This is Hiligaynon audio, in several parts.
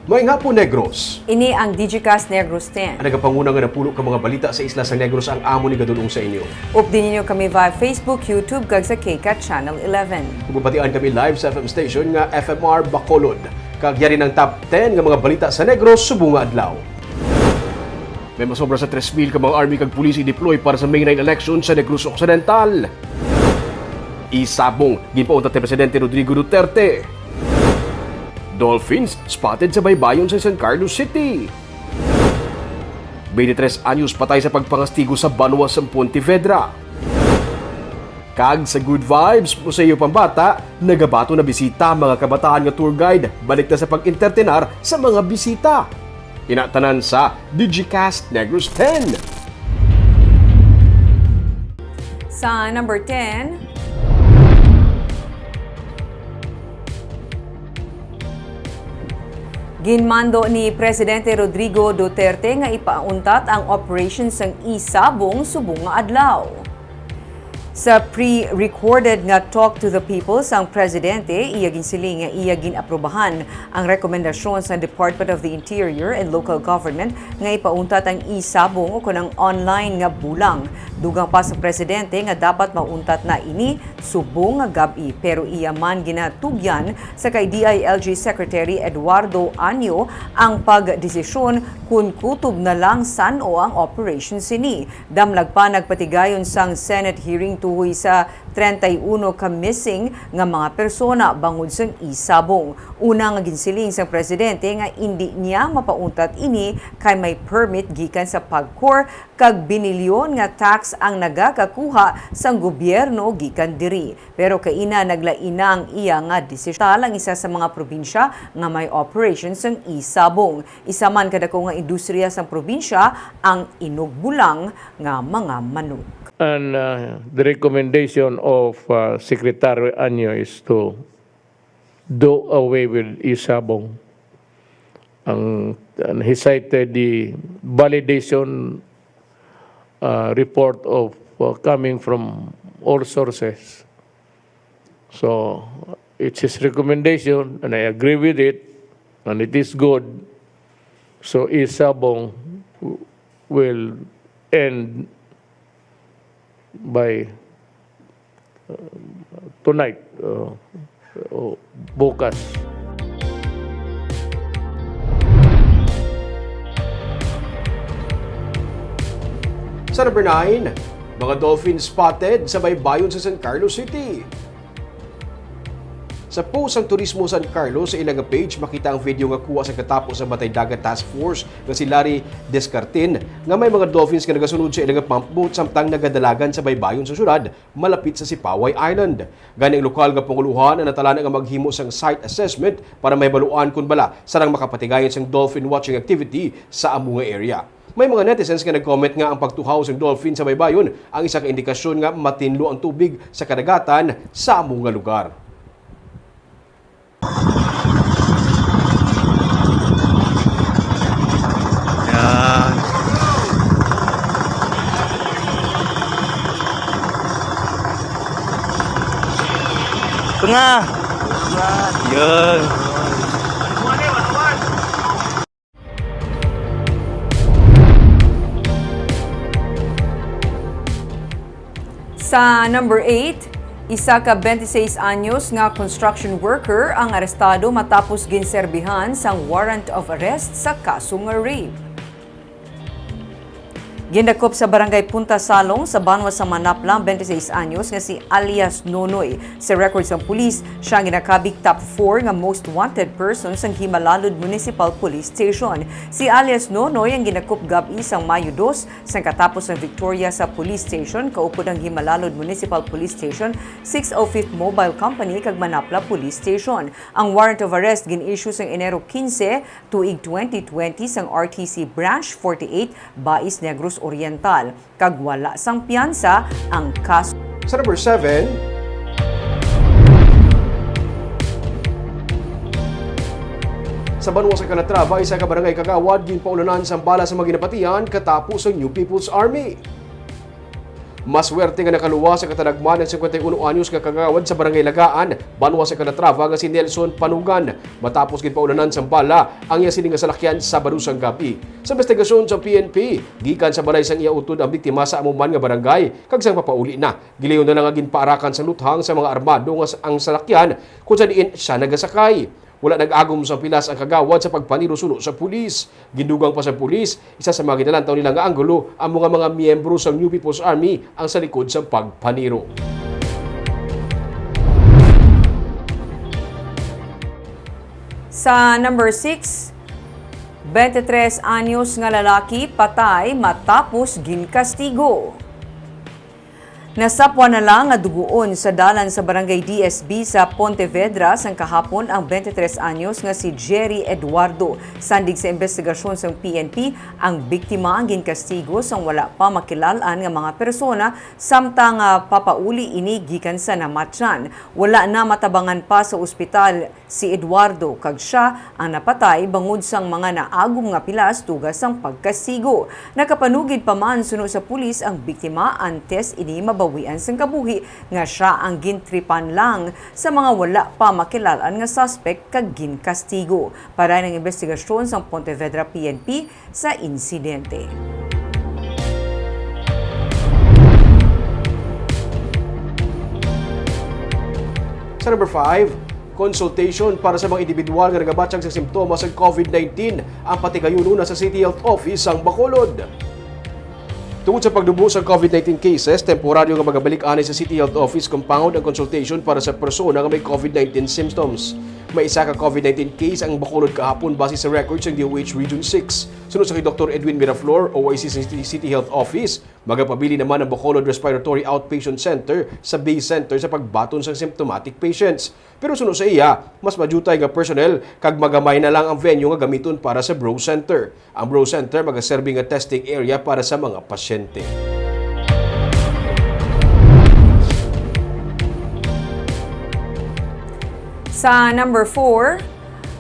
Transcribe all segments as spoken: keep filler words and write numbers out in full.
Maayong hapon, Negros. Ini ang Digicast Negros ten. Ang nagapanguna nga napulo ka mga balita sa isla sa Negros ang amon igadul-ong sa inyo. Updi ninyo kami via Facebook, YouTube, kag sa K CAT Channel eleven. Ug mabatian kami live sa F M station nga F M R Bacolod. Kag yari ang top ten nga mga balita sa Negros subong nga adlaw. May masobra sa tres mil ka mga army kag pulis i-deploy para sa May nine election sa Negros Occidental. Isabong, ginpauntat ni Presidente Rodrigo Duterte. Dolphins spotted sa baybayon sa San Carlos City. Twenty-tres anyos patay sa pagpangastigo sa banwa sa Pontevedra. Kag sa Good Vibes, Museo Pambata, nagabaton na bisita ang mga kabataan nga tour guide, balik na sa pag-entertenar sa mga bisita. Ina tanan sa Digicast Negros ten. Sa number ten, ginmando ni Presidente Rodrigo Duterte nga ipauntat ang operation sang Isabong subong nga adlaw. Sa pre-recorded nga Talk to the People sang presidente, iya ginsiling nga iya gin-aprubahan ang rekomendasyon sa Department of the Interior and Local Government nga ipauntat ang Isabong ukon ang online nga bulang. Dugang pa sa presidente nga dapat mauntat na ini subong nga gab-i, pero iya man ginatugyan sa kay D I L G Secretary Eduardo Año ang pagdesisyon kon kutob na lang san-o ang operation sini. Damlag pa nagpatigayon sang Senate hearing tuhoy sa treinta y uno ka missing nga mga persona bangod sang Isabong. Una nga ginsiling sang presidente nga indi niya mapauntat ini kay may permit gikan sa PAGCOR kag binilyon nga tax ang nagakakuha sang gobyerno gikan diri. Pero kaina naglain na ang iya nga desisyon. Ang isa sa mga probinsya nga may operation sang Isabong. Isa man ka dako nga industriya sang probinsya ang inugbulang nga mga manok. And uh, the recommendation of uh, Secretary Anyo is to do away with Isabong. Ang, and he cited the validation uh, report of uh, coming from all sources. So, it's his recommendation, and I agree with it, and it is good. So, Isabong will end by uh, tonight, uh, o bukas. Sa number nine, mga dolphin spotted sa baybayon sa San Carlos City. Sa post sang Turismo San Carlos sa ila nga page, makita ang video nga kuha sa katapo sa Batay Dagat Task Force nga si Larry Descartin nga may mga dolphins nga nagasunod sa ila nga pump boat samtang nagadalagan sa baybayon sa syudad malapit sa Sipaway Island. Gani ang lokal nga pangulohan ang natalana nga maghimo sang site assessment para mahibaluan kon bala sarang makapatigayon sang dolphin watching activity sa amo nga area. May mga netizens nga nag-comment nga ang pagtuhaw sang dolphin sa baybayon ang isa ka indikasyon nga matinlo ang tubig sa kadagatan sa amo nga lugar. Yan. Ito nga. Yan. Sa number eight, isa ka twenty-six anyos nga construction worker ang arestado matapos ginserbihan sang warrant of arrest sa kaso nga rape. Gindakop sa Barangay Punta Salong sa banwa sa Manapla ang twenty-six anyos nga si alias Nonoy. Sa record sang pulis, siya ang ginakabig top four nga most wanted person sang Himalalud Municipal Police Station. Si alias Nonoy ang ginakop gab-i sang Mayo dos, sang katapos sang Victoria sa Police Station, kaupod ang Himalalud Municipal Police Station, six oh fifth Mobile Company, kag Manapla Police Station. Ang warrant of arrest gin-issue sang Enero quince, tuig twenty twenty sang R T C Branch forty-eight, Bais Negros Oriental, kag wala sang piyansa ang kaso. Sa number seven, sa banwa sa Calatrava, isa ka barangay kagawad ginpaulanan sang bala sa mga ginapatihan katapo sa New People's Army. Maswerte nga nakaluwas sa katalagman ang singkwenta y uno anyos nga kagawad sa Barangay Lagaan, banwa sa Calatrava nga si Nelson Panugan, matapos ginpaulanan sang bala ang iya sini nga salakyan Sabado sang gabi. Sa investigasyon sa P N P, gikan sa balay sang iya utod ang biktima sa amo man nga barangay kag sang papauli na, gilayon na lang nga ginpaarakan sang luthang sa mga armado nga s-, ang salakyan kung sa diin siya nagasakay. Wala nag-agom sang pilas ang kagawad sa pagpaniro suno sa pulis. Gindugang pa sa pulis, isa sa mga ginalantaw nila nga anggulo amo nga mga miyembro sang New People's Army ang sa likod sang pagpaniro. Sa number six, twenty-three anyos nga lalaki patay matapos ginkastigo. Nasapwan na lang nga dugoon sa dalan sa Barangay D S B sa Pontevedra sang kahapon ang twenty-three anyos nga si Jerry Eduardo. Sandig sa investigasyon sang P N P, ang biktima ang ginkastigo sang wala pa makilal-an nga mga persona, samtang, ah, papauli ini gikan sa namatyan. Wala na matabangan pa sa ospital si Eduardo, kag sia ang napatay bangod sang mga naagom nga pilas tuga sang pagkastigo. Nakapanugid pa man suno sa pulis ang biktima antes ini mabawian sang kabuhi nga sia ang gintripan lang sa mga wala pa makilal-an nga suspect kag ginkastigo. Para ang investigasyon sang Pontevedra P N P, sa insidente. Sa number five, consultation para sa mga individual nga nagabatyag sa simptomas sa COVID nineteen ang patigayon una sa City Health Office sang Bacolod. Tungod sa pagdubo sa COVID nineteen cases, temporaryo nga magabalik anay sa City Health Office compound ang consultation para sa persona nga may COVID nineteen symptoms. May isa ka COVID nineteen case ang Bacolod kahapon base sa record sang D O H Region six. Suno sa kay Doktor Edwin Miraflor, O I C sa City, City Health Office, magapabilin naman ang Bacolod Respiratory Outpatient Center sa Bay Center sa pagbaton sang symptomatic patients. Pero suno sa iya, mas madutay nga personnel kag magamay na lang ang venue nga gamiton para sa Bro Center. Ang Bro Center magaserbi nga testing area para sa mga pasyente. Sa number four,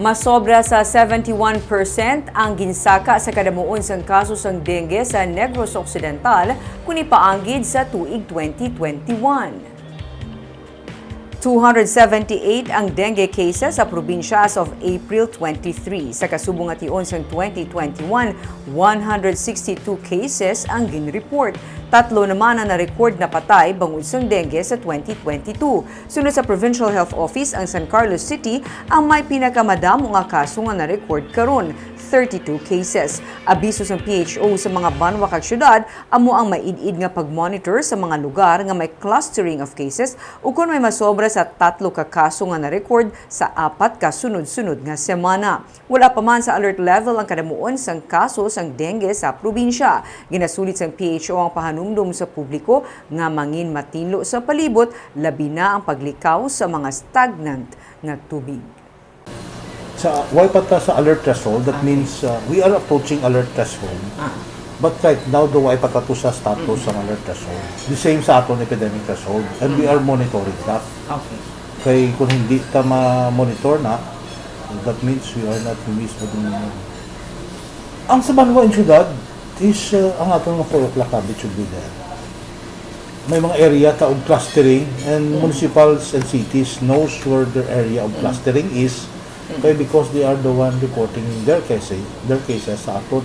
masobra sa seventy-one percent ang ginsaka sa kadamuon sang kaso sang dengue sa Negros Occidental kon ipaanggid sa tuig twenty twenty-one. Two hundred seventy-eight ang dengue cases sa probinsya as of April twenty-three. Sa kasubong nga tion sang twenty twenty-one, one hundred sixty-two cases ang ginreport. Tatlo naman ang na-record na patay bangod sang dengue sa twenty twenty-two. Sunod sa Provincial Health Office, ang San Carlos City ang may pinakamadamo nga kaso nga na-record karon, thirty-two cases. Abiso sang P H O sa mga banwa kag syudad amo ang maid-id nga pag-monitor sa mga lugar nga may clustering of cases ukon may masobra sa tatlo ka kaso nga na-record sa apat ka sunod-sunod nga semana. Wala pa man sa alert level ang kadamuon sang kaso sang dengue sa probinsya. Ginasulit sang P H O ang pahanumdom sa publiko nga mangin matinlo sa palibot, labi na ang paglikaw sa mga stagnant nga tubig. Sa, way pa ta sa alert threshold, that means uh, we are approaching alert threshold. But right now, do way pa ta to sa status sang alert threshold. The same sa aton epidemic threshold. And we are monitoring that. Okay. Kay kung hindi ta ma-monitor na, that means we are not reasonable. Ang sa banwa in syudad is uh, ang aton nga four o'clock habit should be there. May mga area ta og clustering and municipals and cities knows where their area of clustering is kay because they are the one reporting their cases, their cases sa aton.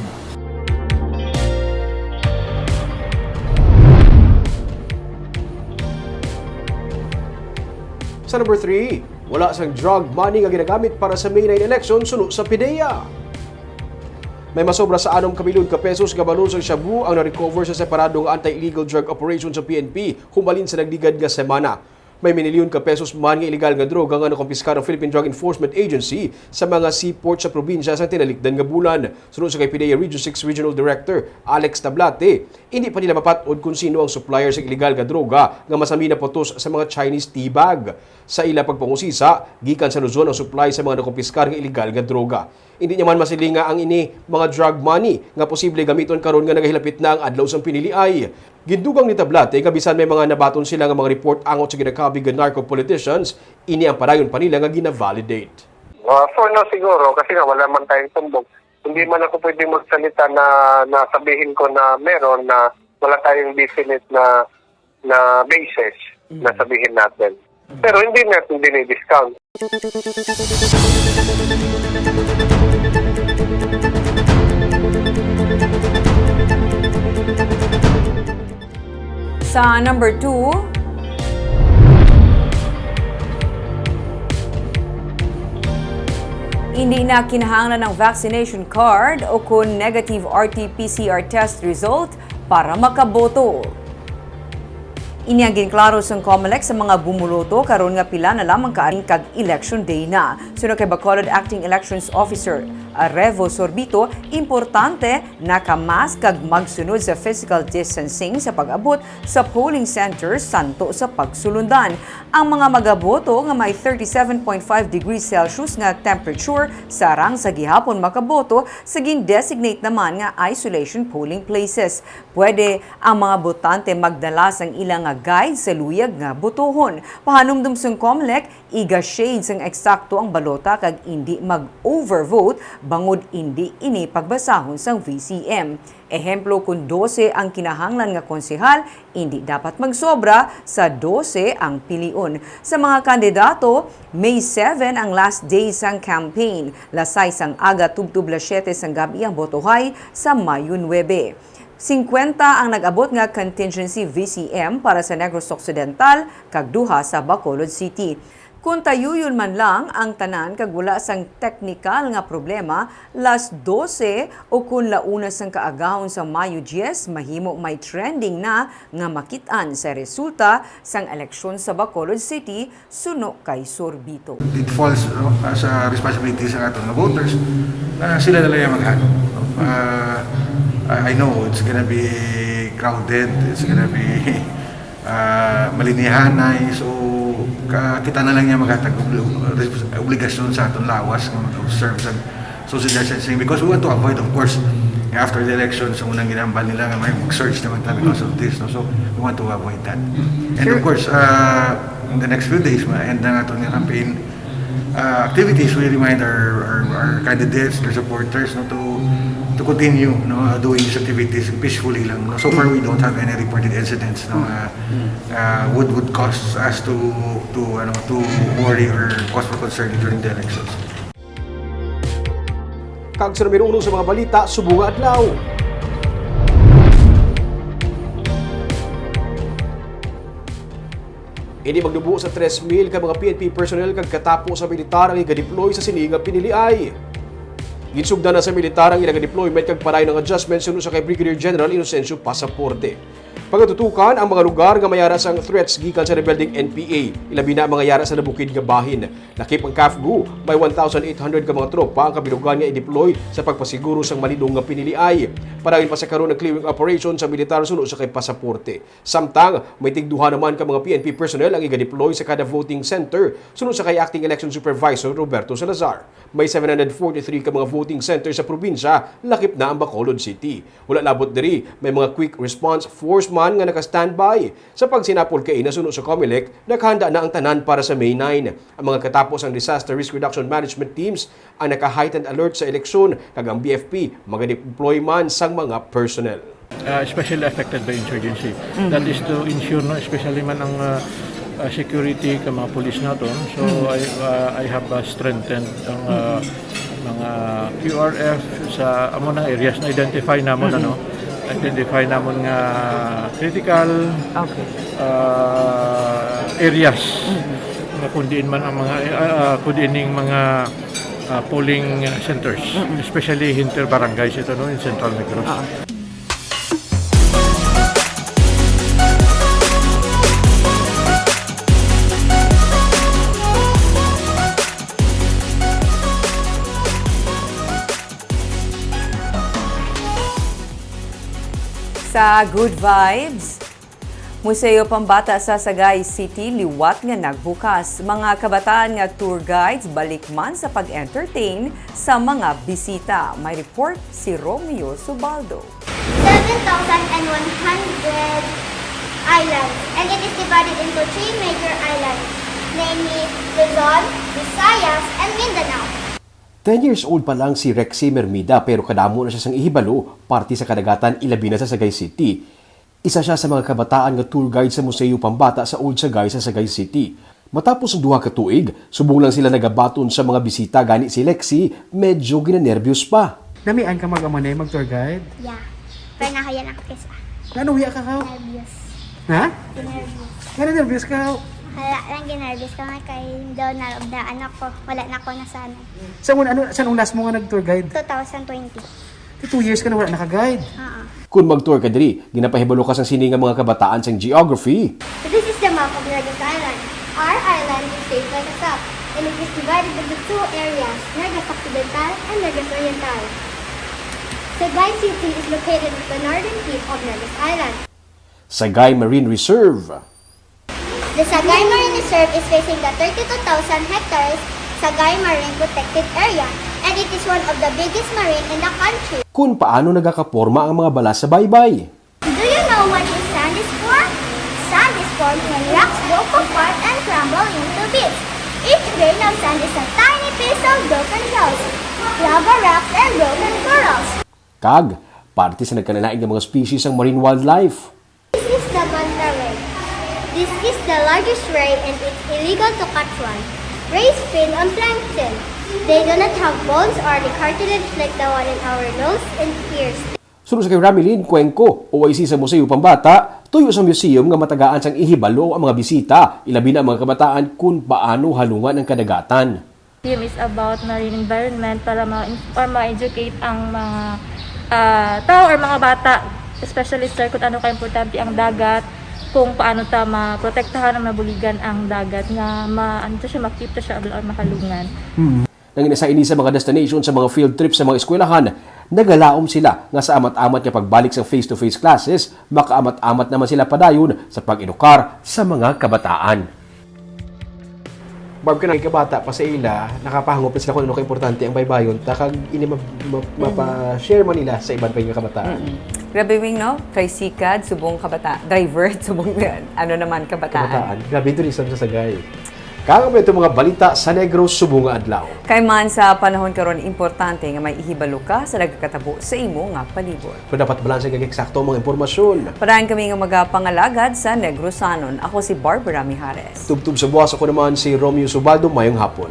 Sa number three, wala sang drug money nga ginagamit para sa May nine election suno sa PDEA. May masobra sa anom ka milyon ka pesos nga balor sang shabu ang na-recover sa separado nga anti-illegal drug operation sa P N P humalin sa nagligad nga semana. May minilyon ka pesos man nga iligal nga droga nga nakumpiskar ang Philippine Drug Enforcement Agency sa mga seaport sa probinsya sa tinalikdan nga bulan. Suno sa kay PDEA Region six Regional Director Alex Tablate, hindi pa nila mapat-od kon sino ang supplier sa iligal nga droga nga masami naputos sa mga Chinese tea bag. Sa ila pagpangusisa, gikan sa Luzon ang supply sa mga nakumpiskar nga iligal nga droga. Hindi niya man masiling nga ang ini mga drug money nga posible gamiton karon nga nagahilapit na ang adlaw sang piniliay. Gindugang ni Tablate nga bisan may mga nabaton sila nga mga report angot sa ginakabig nga narco politicians, ini ang padayon pa nila nga gina-validate. Uh, for now siguro, kasi nga wala man tayong tumbok. Hindi man ako pwedeng magsalita na nasabihin ko na meron na wala tayong definite na na basis na sabihin natin. Pero hindi natin dinidiscount. Sa number two, hindi na kinahanglan ang vaccination card o kon negative R T P C R test result para makaboto. Ini ang ginklaro sang Comelec sa mga bumuloto karon nga pila na lamang ka adlaw kag election day na. Suno kay Bacolod Acting Elections Officer Revo Sorbito, importante naka-mask kag magsunod sa physical distancing sa pag-abot sa polling center santo sa pagsulundan. Ang mga magaboto nga may thirty-seven point five degrees Celsius nga temperature sarang sa gihapon makaboto sa gin-designate naman nga isolation polling places. Pwede ang mga botante magdala sang ila nga guide sa luyag nga botohon. Pahanumdom sang Comelec, iga-shade sang eksakto ang balota kag indi mag-overvote bangod indi ini pagbasahon sang V C M. Ehemplo, kon dose ang kinahanglan nga konsehal, indi dapat magsobra sa dose ang pilion. Sa mga kandidato, May seven ang last day sang campaign. Las sais sang aga tubtob las siyete sang gab-i ang botohay sa Mayo nuebe. Singkwenta ang nag-abot nga contingency V C M para sa Negros Occidental kag duha sa Bacolod City. Kon tayuyon man lang ang tanan kag wala sang teknikal nga problema, las dose o kon la una sang kaagahon sa Mayo diyes, mahimo may trending na nga makit-an sa resulta sang eleksyon sa Bacolod City, suno kay Sorbito. It falls, no, as a responsibility sa aton nga voters na sila na lang ang maghanum, no? Ah, I I know it's gonna be crowded, it's gonna be ah, malinihanay, so ka, kita na lang niya maghatag og obli- res- obligasyon sa aton lawas nga mag-observe sa social distancing, because we want to avoid, of course, nga after the election, sa unang ginambal nila nga may mag-surge naman ta because of this, no? So we want to avoid that. And of course, uh, in the next few days, ma-end na nga itong campaign uh, activities. We remind our, our, our candidates, their supporters, no, to to continue, no, uh, doing these activities peacefully lang, no? So far, we don't have any reported incidents, no, uh, uh, would would cause us to to ano, to worry or cause for concern during the elections. Kag sa numero uno sa mga balita subong nga adlaw. Ini magnubo sa tres mil ka mga P N P personnel kag katapo sa militar ang iga-deploy sa sini nga piniliay. Ginsugdan na sa militar ang ila nga deployment kag padayon ang adjustment suno sa kay Brigadier General Inocencio Pasaporte. Pagatutukan ang mga lugar nga may ara sang threats gikan sa rebelding N P A, ilabi na ang mga yara sa nabukid nga bahin. Lakip ang CAFGU, may one thousand eight hundred ka mga tropa ang kabilugan nga i-deploy sa pagpasiguro sang malinong nga piniliay. Padayon pa sa karon ang clearing operation sa militar suno sa kay Pasaporte. Samtang, may tigduha naman ka mga P N P personnel ang iga-deploy sa kada voting center, suno sa kay Acting Election Supervisor Roberto Salazar. May seven hundred forty-three ka mga voting center sa probinsya, lakip na ang Bacolod City. Wala labot diri, may mga Quick Response Force man nga naka-standby. Sa pagsinapol kaina suno sa Comelec, nakahanda na ang tanan para sa May nine. Ang mga katapo sang Disaster Risk Reduction Management Teams ang naka-heightened alert sa eleksyon, kag ang B F P maga-deploy man sang mga personnel. Uh, especially affected by insurgency. That is to ensure, no, especially man ang uh, uh, security ka mga pulis naton. So I uh, I have uh, strengthened ang uh, mga Q R F sa amo nang areas na identify namon, ano, identify namon nga critical Okay. uh, areas nga kung diin man ang mga uh, uh, kung diin ning mga uh, polling centers, especially inter barangays ito, no, in Central Negros. Sa Good Vibes, Museo Pambata sa Sagay City liwat nga nagbukas. Mga kabataan nga tour guides balik man sa pag-entertain sa mga bisita. May report si Romeo Subaldo. seven thousand one hundred islands, and it is divided into three major islands, namely Luzon, Visayas, and Mindanao. Ten years old pa lang si Rexy Mermida pero kadamo na siya sang ihibalo parte sa kadagatan, ilabi na sa Sagay City. Isa siya sa mga kabataan nga tour guide sa Museo Pambata sa Old Sagay sa Sagay City. Matapos ang duha ka tuig, subong lang sila nagabaton sa mga bisita, gani si Lexi medyo ginanerbyos pa. Namian ka mag-amanay, mag-tour guide? Yeah. Pero nahuya lang ako sa Ano, huya ka, Kao? Nervyos. Ha? Nervyos. Nga na-nervyos ka, Kao? Wala lang, ginervyos ko nga kay daw na, na ano ko, wala na ako nasanay. Sa un-, ano, sa nung last mo nga nag-tour guide? Two thousand twenty. Di two years ka na wala naka-guide. Oo. Kung mag-tour ka diri, ginapahibalo ka sang sini nga mga kabataan sang geography. This is the map of Negus Island. Our island is shaped like a cup, and it is divided into two areas, Negus Occidental and Negus Oriental. Sagay City is located at the northern tip of Negus Island. Sagay Marine Reserve. The Sagay Marine Reserve is facing the thirty-two thousand hectares Sagay Marine Protected Area, and it is one of the biggest marine in the country. Kung paano nagakaporma ang mga balas sa baybay. Do you know what is sand is formed? Sand is formed when rocks broke apart and crumble into bits. Each grain of sand is a tiny piece of broken shells, lava rocks, and broken corals. Kag parte sa nagkalain-lain nga mga species sang marine wildlife. This is the manta ray. This is the largest ray and it's illegal to catch one. Rays feed on plankton. They do not have bones or the cartilage like the one in our nose and ears. Suno sa kay Ramilin Cuenco, O I C sa Museo Pambata, tuyo sa museum nga matagaan sang ihibalo ang mga bisita, ilabi na ang mga kabataan, kung paano halungan ang kadagatan. Theme is about marine environment para ma-, or ma-educate ang mga, ah, tao or mga bata, especially, sir, kung ano ka-importante ang dagat, kung paano ta maprotektahan ang nabuligan ang dagat nga ma-, ano to siya, ma-keep to siya or mahalungan. Nangin-asa ini sa mga destination sa mga field trip sa mga eskwelahan, nagalaom sila nga sa amat-amat nga pagbalik sa face-to-face classes, makaamat-amat naman sila padayon sa pag-edukar sa mga kabataan. Barb, kanang kabata pa sa ila, nakapahangop na sila kung ano kaimportante ang baybayon ta, kag ini ma-, ma-, mapa-share man nila sa iban pa nga kabataan. Mm-mm. Grabe, Wing, no? Tricycad, subong kabata-, driver, subong, ano naman, kabataan. Kabataan. Grabe, tourism sa Sagay. Kag amo ito mga balita sa Negros subong nga adlaw. Kay man sa panahon karon, importante nga may ihibalo ka sa nagakatabo sa imo nga palibot. Kung dapat balanse kag eksakto ang mga impormasyon. Padayon kami nga magapangalagad sa Negrosanon. Ako si Barbara Mijares. Tubtob sa buwas, ako naman si Romeo Subaldo. Mayong hapon.